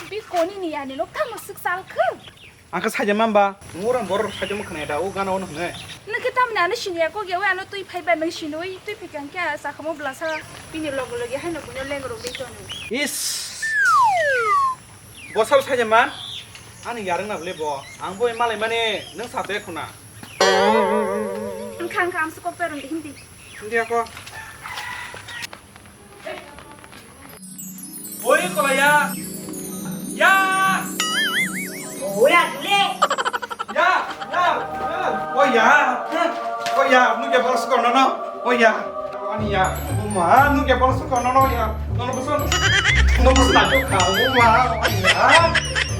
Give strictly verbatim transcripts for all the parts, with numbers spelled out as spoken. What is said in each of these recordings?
Pi koni ni ani lo kamo sik sal khe. Ang khe saja mamba. Ngora borok saja mo khna da o gana ono hne. Nang khe tamni ano siniya kok yawi ano twi phai ba nang sinoi twi phikang khe a sakamo blasa. Bini log logi haino buino leng rok dei toni. Is. Bosal saja man. Ani yarang na bole bo. Ang bo malai mani nang sa te khuna. Ang khang kham su kok perun hindi. Hindi ako. Oi, kola ya. Ya. Oi, asle. Ya, ya, ya. Oh ya. Oh ya, nu ke bolos kono no. Oh ya. Ani ya. Uma, nu ke bolos kono no ya. No no bosan. No bosan na ka. Uma, ani ya.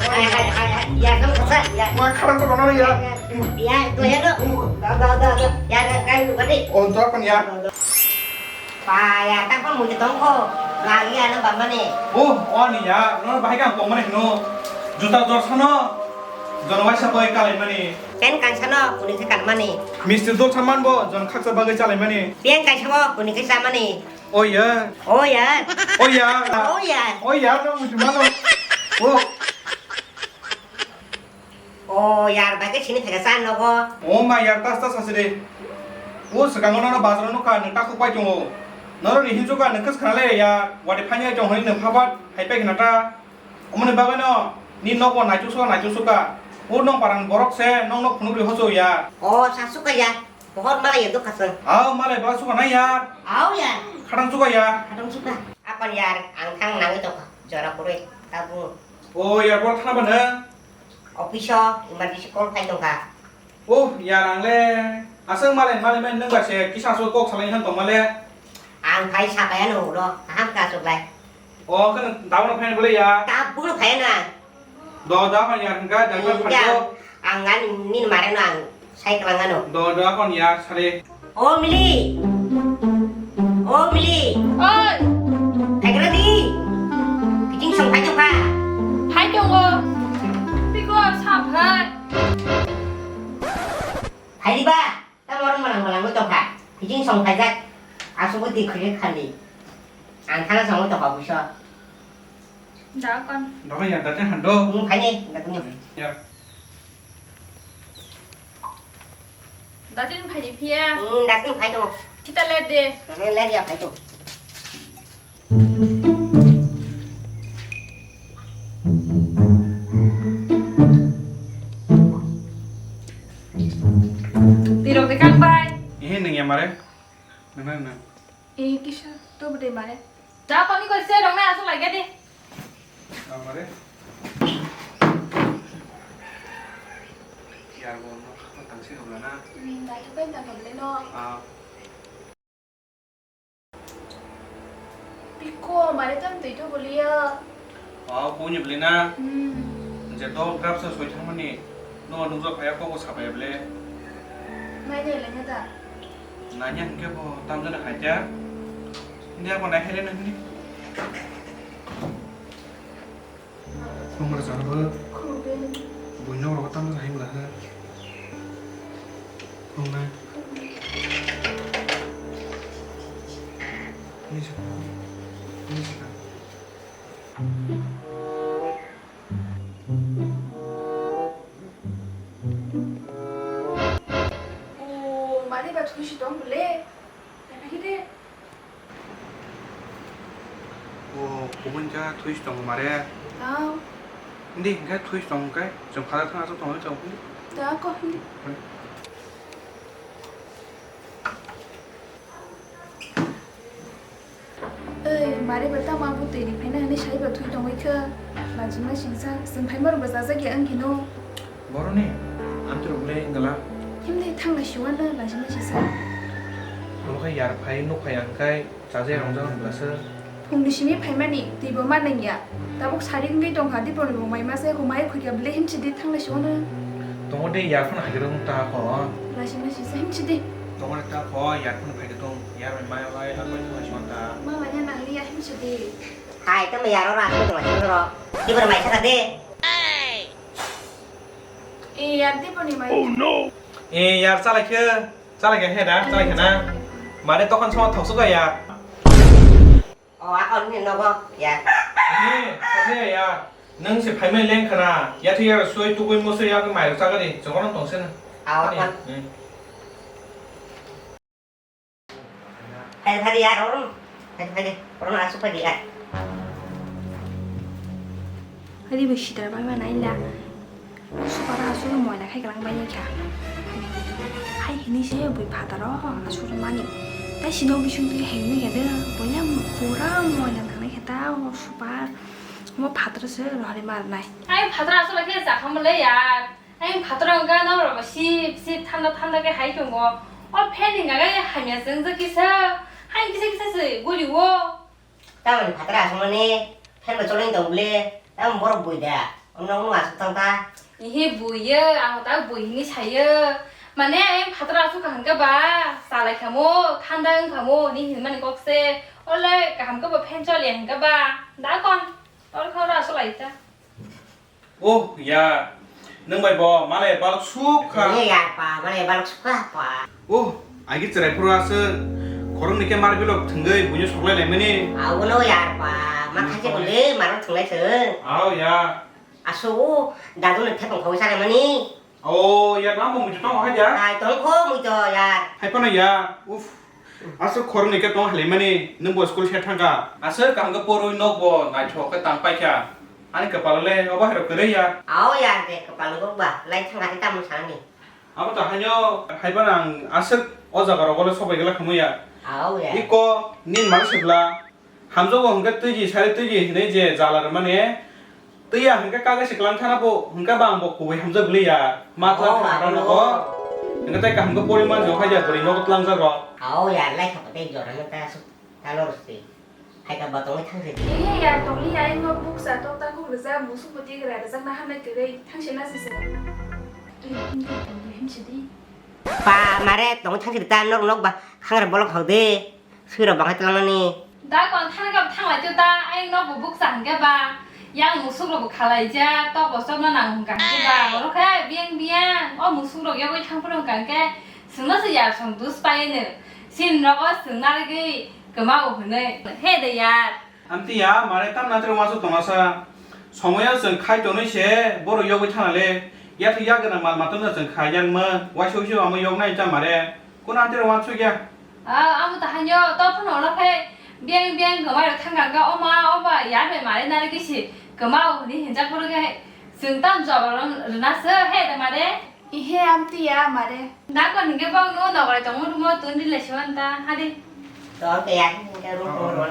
Hai, hai, hai, hai. Ya, no bosan, ya. Uma kharang kono no ya. Ya, to ya no. Da, da, da, da. Ya, da, kai lu bani. Oh, to kan ya. Paya, tak pun mungkin tongko. Lagi ano bambane. Oh, oh ni ya, no bahai kang pong mane no. Juta jor sano. Jon waisa boy kalai mani. Pen kan sano, kuni ke kan mani. Misti dol saman bo, jon khaksa bagai chalai mani. Pen kan sabo, kuni ke samani. Oh ya. Oh ya. Oh ya. Oh ya. Oh ya, no mutu mano. Oh. O yar, bai khe sini phaikha cha nogo. O ma yar, tas tas aside. O swkango nono bazaro nukha, nwng takhuk pai tongo. Norok ni hinjukha, nwng khe swkang le ya, wadi phainai tong hwnwi nwng phabat hai pai khna ta. Omoni bagwi no ni nogo naichuk suka, naichuk suka. O nong parang borok se nong nok phunuk ri hocho ya. O sa suka ya, bohor malai ya dukha se. Aw malai ba suka nai ya. Aw ya. Khatang suka ya. Khatang suka. Akon yar, ang thang nangwi tongkha, jora kwrwi, tabuk. O yar, bor thana ba nwng? Office o emergency call phai tongkha. Oh, yar ang le aswk malai malai mani nwng bai se kisa aswk kok salai thang tongma le. Ang phai sapai ano ulo, kaham khe aswk lai. O, khe nwng tabuk no phai bole ya? Tabuk no phai ano ang. Do, da kon yar hwnkha, da kon phai do. Ang ani nini mare no ang. Sai kwlangano. Do, do, akon ya, sare. O Mili. O Mili. Oi. Phaikra di. Kiting song phai tongkha. Phai tongo. Piko sa phai. Phai di ba. Tamo rong malang malang tongkha. Kiting song phaijak. Aswk di khri khandi. Ang thana song tongkha buso. Da kon. Dogo ya, date hando. Hmm, phai ni, da kun. Ya. Datin phai di phiya. Hmm, datin phai to. Kita le de. Hmm, le ya phai to. Tirok de kang bai. Ehe nang ya mare. Nang nang nang. E kisa to bede mare. Da koni ko se rong na aswk lagya de. Nang mare. Yar bo no kha tang se rong na. Hmm, da to pen tang bele no. Ah. Piko, mare tam twi to boliya. O, kuni beli na. Hmm. Je to grab sa soi thangmani. No nukjak phaya kok bo sapai bele. Nai nai le da. Nanya hingke bo tamjani haja. India ko nai hele na hini. Khulumra jara bo. Khulumde. Buino rogo tamjani hai mula ha. Khulumna. Ini sih. Ini sih. O, mani ba thui si tong bole. Naikha khe de. O, kubun ja thui si tong mare. Tao. Hindi, hingke thui si tong kai. Jom khala thang asok tong chau. Da ko hindi. Ei, mare ba tamo abo twi ri phaina hwnwi sai ba thwi tongwi kha. Lajima singsa, chwng phaima rwngbo chajak ya wng kheno. Boroni, amtwrwk le wngla. Himni thangna siwano lajima singsa. Abo khe yar phai, nuk phai ang khai, chajai rongjak wngla se. Phungni simi phaimani twibo ma nangya. Tabuk sari wngwi tongkha, Diponi bo mai masa eko mai khukya bwlwi himsidi thangna siwano. Tongo de yar phano hai khe wng ta kho. Lajima singsa himsidi. Tongo de ta kho, yar phano phai khe tong. Yar bai maya bai apai thuma chon ta. Ma manya nang liya him sidi. Hai, tamo yar ora aku tuma chon ro. Di ber mai saka de. E yar di poni mai. Oh no. E yar chalai khe, chalai khe he da, chalai khe na. Mane tokon sama thok suka ya. O akon ni nogo ya. Ni, ni ya. Nwng se phaimani leng khna, yathwi yaro soi tubui mosoi yak mai rok chagari, chokoro tong seno. Awa. Ani, kan. Hmm. Hai phadi yar, oro. Hai phadi, oro asuk phadi yar. Hari bo sitra bai ma nai la. Supara asuk moila khai kalang bai kha. Hai hini se bui phataro asuk mani. Tai sino bising twi hengni khe de, boya pura moila nangnai khe ta o supar. Mo phataro se rohori mar nai. Ai phataro asuk khe jakha mole yar. Ayang phataro wngkha, norok bo sip sip thanda thanda khe hai tongo. O fan ni hwnka khe hamya se wngjak kisa, hayung kisa kisa se guri o. Tamoni phataro aswk mani fan bo choloi tong bwle, tamoni borok bui da, omno omno aswk thang ta. Ehe bui ya, ang ta bui hini sayo. Mane ayang phataro aswk kaham khe ba, chalai khamo, thanda wng khamo, hini hinmani kok se. Ole kaham khe bo fan choliya hwnka ba, da kon, tor khe oro aswk lai ta. Oh, ya. Nwng bai bo malai balok suk kha. Ye ya pa, malai balok suk kha pa. Oh, agi chwrai phuru aswk khoroknwi khe mar bilok thwngwi buino soklai laimani. Awono ya pa, ma khaje bole maro thwnglai se. Aw ya. Aso, dadu no thepung khawi sale mani. Oh, ya, tamo muitu tamo hai ya. Hai tong kho muitu ya. Hai phano ya. Uf. Aswk khoroknwi khe tong halaimani, nwng bo school se thangkha. Aswk kaham khe porwi nok bo naithok khe tang paikha. Ani kwpalo le obo hai rok kwrwi ya. Aw ya de kwpal nuk ba, lai thangkha tei tamo sanani. Abo to haino, hai phano ang aswk o jaga rogo le sobai gala khamu ya. Aw ya. Iko, nini mano sibla. Hamjago hwnkhe twiji sari twiji hinwi je jala rwmani, twiya hwnkhe kagwi se kwlang thana bo hwnkhe bang bo kubui hamjak liya. Ma twlang Oh, thana rok nogo. Hwnkhe tei kaham khe poriman jo haja bwrwi nogo twlangjak rok. Ao ya lai kha tei jora no ta su ta lor se. Hai ka ba tongwi thang se. Ehe ya tongli ya no buksa to ta guk rwjak musuk bo tigra rwjak na hamle kwrwi thang se na se se. Twi himdi tongli him se di. Ba mare tongwi thang se ta nok nok ba khangra bolok hau de. Swrok bahai twlangnani. Da kon thang khe thang lai tei da, ayang nok bo bukcha hwnkhe ba, yang musuk rok bo khalai jak, tok bo chokna nang hwnkha hwnkhe ba, oro khe biyang biyang, o musuk rok yogwi thang phuru hwnkha hwnkhe, chwngno se yar song dus pai no, sin rogo chwng narwgwi kwma o hwnwi, he de yar. Amtwi ya, mare tamna tei wansuk tongna sa, somoyo chwng khai tonwi se, borok yogwi thana le, yathwi yak gwnang mal matamno chwng khai yang mwn, waisa waisa amo yoknai ta mare. Kuno antero wansuk ya. Ah, amo ta hanyo, to phano olo khe biang biang kwmai rok thang kang ka, oma, oba, ya be mare nari kisi kwma o hwnwi hinjak phuru khe chwng tam jobab rok rwna se he de mare. Ihe amtwi ya mare. Da kon hingke bok no nogorai tongmo rumo tun ri le siwan ta hadi. To ke ya hingke ru ru.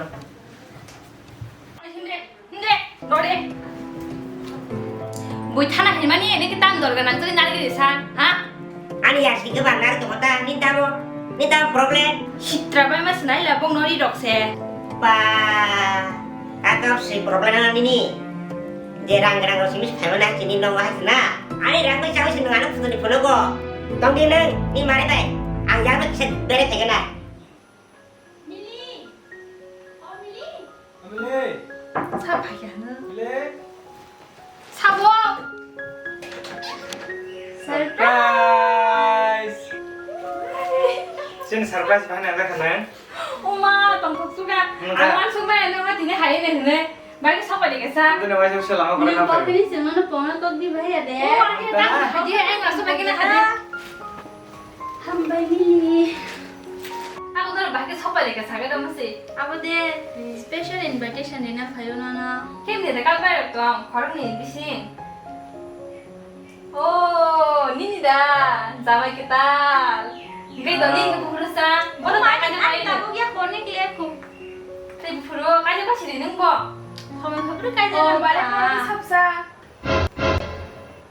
Hinde, hinde, rode. Bui thana hinmani, ede ke tam dorga nang tuli nari gini sa, ha? Ani ya sike ba nari to kota, ni tamo, ni tamo problem. Sitra bai ma sinai la bong nori rok se. Ba, katok si problem na nini. Je rang rang ro simis khaima na sini nong wahai sina. Ani rang bai chawi sini ngana putuni phono go. Tong di neng, ni mare bai. Ang yang bai kisa bere thai gana. Mili! O Mili! Mili! Sa phai kha no? Mili! Sabo! Surprise! Surprise! Chini surprise bahani ang kha nang? Oma, tongthok suga. Ang wansuk mai, ang tini hai ne hene. Bagwi sopari kesa. Tini waisa se lama kore. Nang kok ni sengmano pongna kok di bahai ya de. O, ake ta hadi, ang aso bagwi na hadi. Hambai ni. Ako dor bagwi sopari kesa ga dong si. Abo de special invitation rina phayo na na. Kem ni de kal bai tong, khorok ni bising. Oh, nini da, jamai kwtal. Hingke doni hingke buphuru sa. Bono ta kaisa ani pai tabuk ya phone ni kile khu. Tei buphuru kaisa ba siri nung bo. Phone buphuru kaisa. Oh, bare phone sapsa.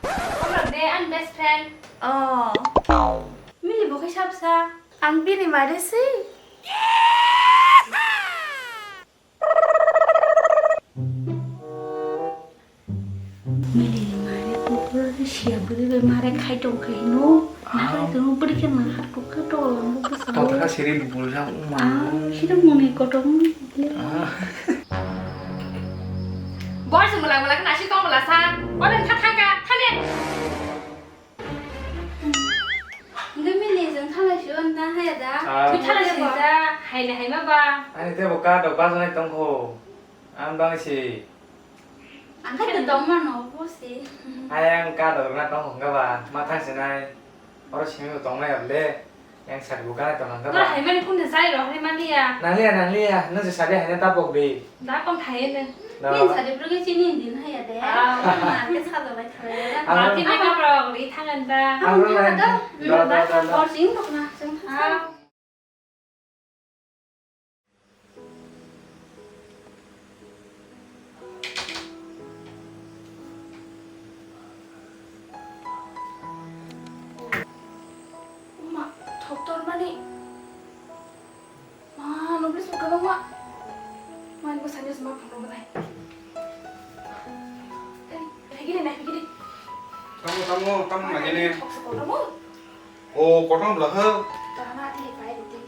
Phone de ani best friend. Oh. Mili bo kai sapsa. Ang bini mare si. Mili mare kukur siya bwrwi bai mare khai tong khai no. Nahar tong bwrwi khe nahar tong khe tong lang bo bwsa. Totha siri bul jang ma. Ah, siri muni kotom. Ah. Bor se mulak mulak nasi tong bwla sa. Ore kha thangka thane. Hingke mili chwng thalai si o nang haya da? Ah. Twi thalai si da, hai le hai ma ba. Ani tebo ka dok bajanai tongkho. Ang bang si. Ang khe tongmano bosi. Ayang ka dogna tong hongga ba, ma thang sinai. Oro simi bo tongmaya bole. Yang sari bo gana tong hongga ba. Tor hai mani phone de sai ro hai mani ya. Nangliya, nangliya, nung se sari hai na ta bok de. Da kong thai ne. Da. Nin sari bro ke chini din hai ya de. Ah. Ma ke sa do bai thai. Ang ma ke makeup rok ri thangan da. Ang ro lai. Da, da, da, da. Bor sing tok na, sing tok. Ah. Uma, thoktor mani. Ma, nobles mo kabang ma. Mani ko sanya sema phang nobo nai. Ei, phegiri nai, phegiri. Tamo, tamo, tamo lagi ne. Thoksa kotor mo. O, kotor bela he. Tama di, pai di.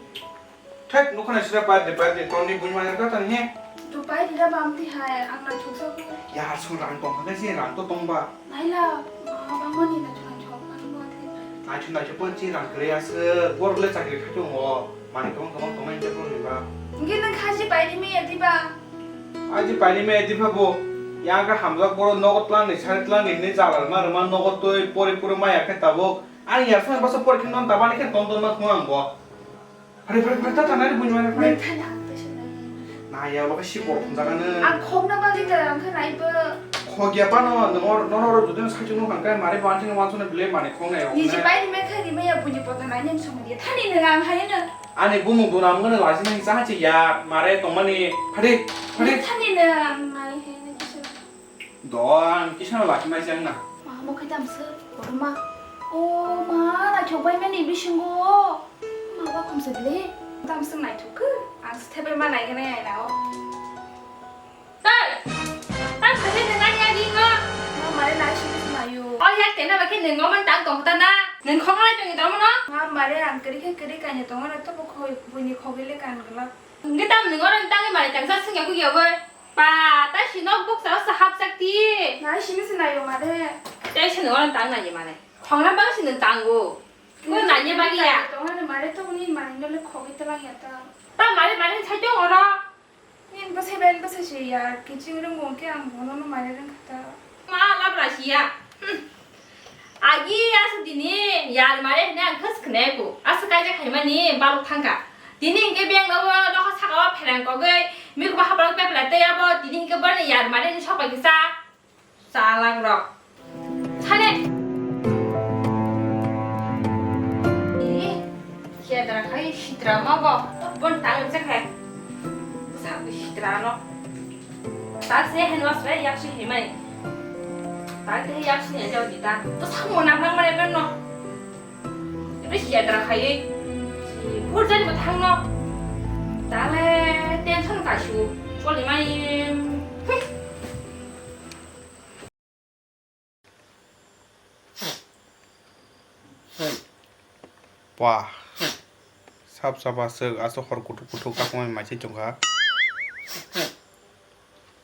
Thek, nukho nai sira pai di, pai di. Toni buin mani kata ni. Tu pai di da bam di hai, ang na thuksa ko. Ya, sung rang tong kha si, rang to tong ba. Naila, ma bangmani naithok naithok, ani muitu naithok. Naithok naithok pon si rang kwrwi aswk, borok le chakri khai tongo, manwi kwbang kwbang tongnai hwnjak borokni ba. Hwnkhe nwng kha si paini maya diba? Ai si paini maya diba bo, yang khe hamjak borok nogo twlangni sari twlangni hinwi jala rwma rwma nogo twi pori pori maya khe tabuk. Ani yarsana bwsa pori khe non tabani khe ton ton ma thung ang bo. Phari, phari, phari, ta, ta, nai, buini, phari, phari. Nai, thai, ang tei se nai. Nai, ya, bo khe si borok thumjakgano. Ang khokna bagwi ta, ang khe nai bo. Khok ya phano, nwng or, noro oro jodi no saichung nukha, hwnkhe mare bo anthini wansuknai belai manwi khoknai rok. Niji pai rimai khe rimai ya, buini poto nai nang song ya. Thani nwng ang hai no. Ani bumung duna wngmano lachi nang cha cha ya, mare tongmani. Phari, phari. Thani nwng ang nai hai no kisa. Do, ang kisa no lachimai se wngna. Ma, mo khe tamswk, kotorma. O ma, naithok bai mani bisingo. Ma, ba khumsa bile. Tamswk naithok khe, ang se thepai ma nai gwnai aina o. Tei, tamswk khe nang ya di no. Ma, mare nai sini se nayo. O yak tena ba khe nang oman tang tong ta na. Nang khong lai tong tong no. Ma, mare ang kri khe kri kaina tong no, to bo khoi, buini khogwi le kan gla. Ngi tam nang oran tang mare tang sa sing ya ku ya woi. Pa, ta si nok buksa o sa hapjak di. Nai sini se nayo mare. Tei se nwng oran tang nai mane. Khongna bang se nwng tango. Ko nai ye bagi ya. Tong ani mare to ni mane no le khogwi tlang ya ta. Ta mare mare sai tong oro. Nin bwsai bai bwsai se ya, kiching rwng wng khe ang bono no mare rwng kha ta. Ma labra si ya. Hmm. Agi aswk dini yar mare hwnwi ang khe swknai ku. Aswk kaijak haimani balok thangkha. Tini hinkhe beng nogo nokha saka o pherang kogwi mikhuba hapra khe pepla tei abo tini hinkhe boroni yar mare hwnwi sok bai khe cha. Chalak rok. Sane. Ih. Khedra khai sitra ma bo, to bon tang je khai. Sa bi sitra no. Ta se hen was be yak si himai. Ta te yak si ne jao di ta. To sa mo nam nang mare ben no. Ibe khedra khai. Bur jani bo thang no. Ta le tension ka su. Choli mai. Hmm. Wah. Sap sap aswk, aswk hor kuthuk kuthuk kakmai mai se chwngkha.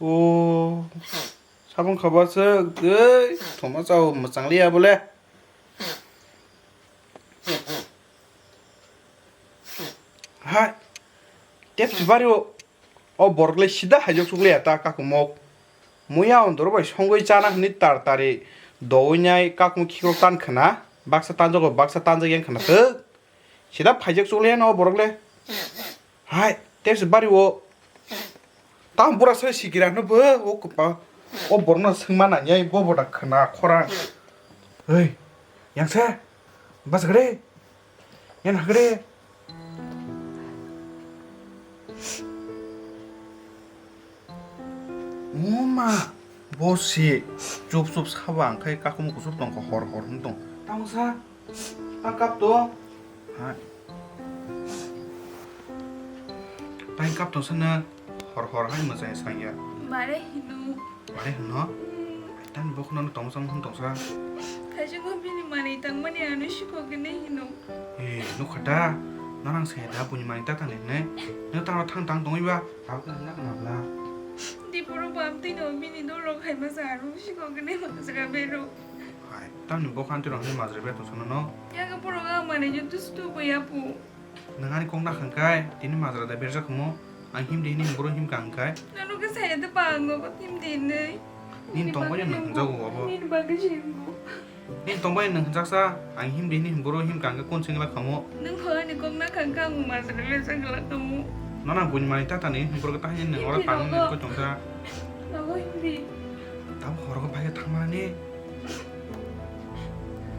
O. Sabong khaba aswk, tei thoma chao mwchang liya bole. Hai. Tep si bari o. O borok le sida haijak chukliya ta kakumok. Muya ondoro bai songwi chana hwnwi tar tari dowi nai kakung khikrok tan khna. Baksa tanjago, baksa tanjak yang khna thwk. Sida phaijak chukliya no o borok le. Hai, tepsi bari o. Tam bura sai sikira no bo o kwpa. O borok no swngma nang yai bo bo da khna khorang. Hei, yang se. Bas gre. Yan hakre. Uma, bo si chup chup sabo ang khai kakumu kusuk tongkha hor hor wng tong. Tamo sa, ta kap to. Ha. Tai kap tong sana hor hor hai mwchai sangya. Mare hino. Mare hino? Hmm. Tani bo khno tong sam hwn tong sa. Kaisa ko bini mani tang mani ano sikok ne hino. Eh, nukha da, norang se da buini mani ta tang ne. Ne tang thang tang tong iba. Abo khe na na bla. Di poro bam twi no bini dol rok hai ma sa aro sikok ne ma sa bero. Hai, tamni bo khan twi rang hai majra be to sono no. Ya ga poro ga mani ju tu stu bo ya pu. Nwng ani kok nakha hwnkhe tini majra da berjak hwmo, ang himdi hini himkhe himkha hwnkhe. Nano khe saya de bango ko himdi hinwi. Nini tongbai nang hwnjago abo. Nini bagwi se himgo. Nini tongbai nang hwnjaksa, ang himdi hini boro himkha hwnkhe kun sengla khamu. Nwng phalani kok na kha hwnkhe ang masra besa khala khamu. Nana buini mani tata ni himdi boro ta hini nang ora tang ni ko tongsa. Abo himdi. Tamo horo ko bai thangmani.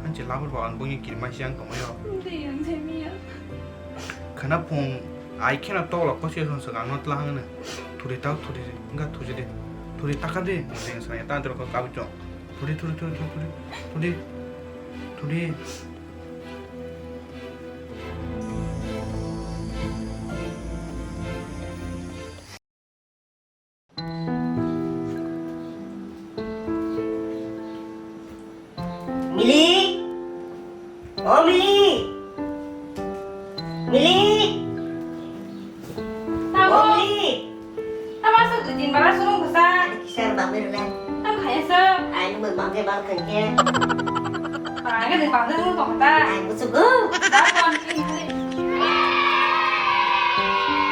Anche labor ba ang bungni kirma siang tongmayo. Himdi ang themiya. Khana phung ai kheno tolo kosi son saka no tla hangna. Thuri tau thuri ga thuri de. Thuri taka de. Mujeng sa ya ta dro ko kabu chong. Thuri thuri thuri thuri thuri. Thuri. Thuri. Mili? O Mili? Mili? Tamo? O Mili? Tamo aswk dui tin bara surung bwsa? Ani kisa mamir le. Tamo khaya sw? Ai nung mamir bar khangke. Parang ke ding bangde nung tong ta. Ai musugo. Da kon ini khali.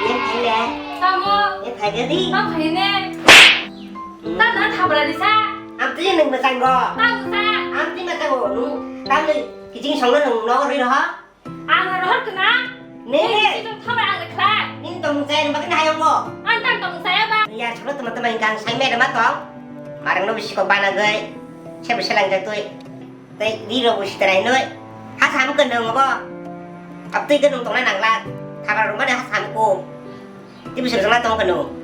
Ye phai le. Tamo? Ye phai gadi. Tamo khaya ne. Tamo na thabra disa. Amtwi nwng mwchanggo. Tamo sa. Amtwi mwchango nwng tamni kiching songno nwng nogo rwi roha. Ang rohor kana. Ne. Kiching thabra ang khlai. Ning tong chai ba kini hayongo. Ang tam tong chai ba. Ya cholo tama tama ingkang sai me ma tong. Marang no bisi ko bana gai. Se bisi lang jatui. Tei di ro bisi terai noi. Ha sam ko nwng bo. Amtwi ko nwng tong na nangla. Thabra rumani ha sam ko. Di bisi rwchapna tong khe nwng.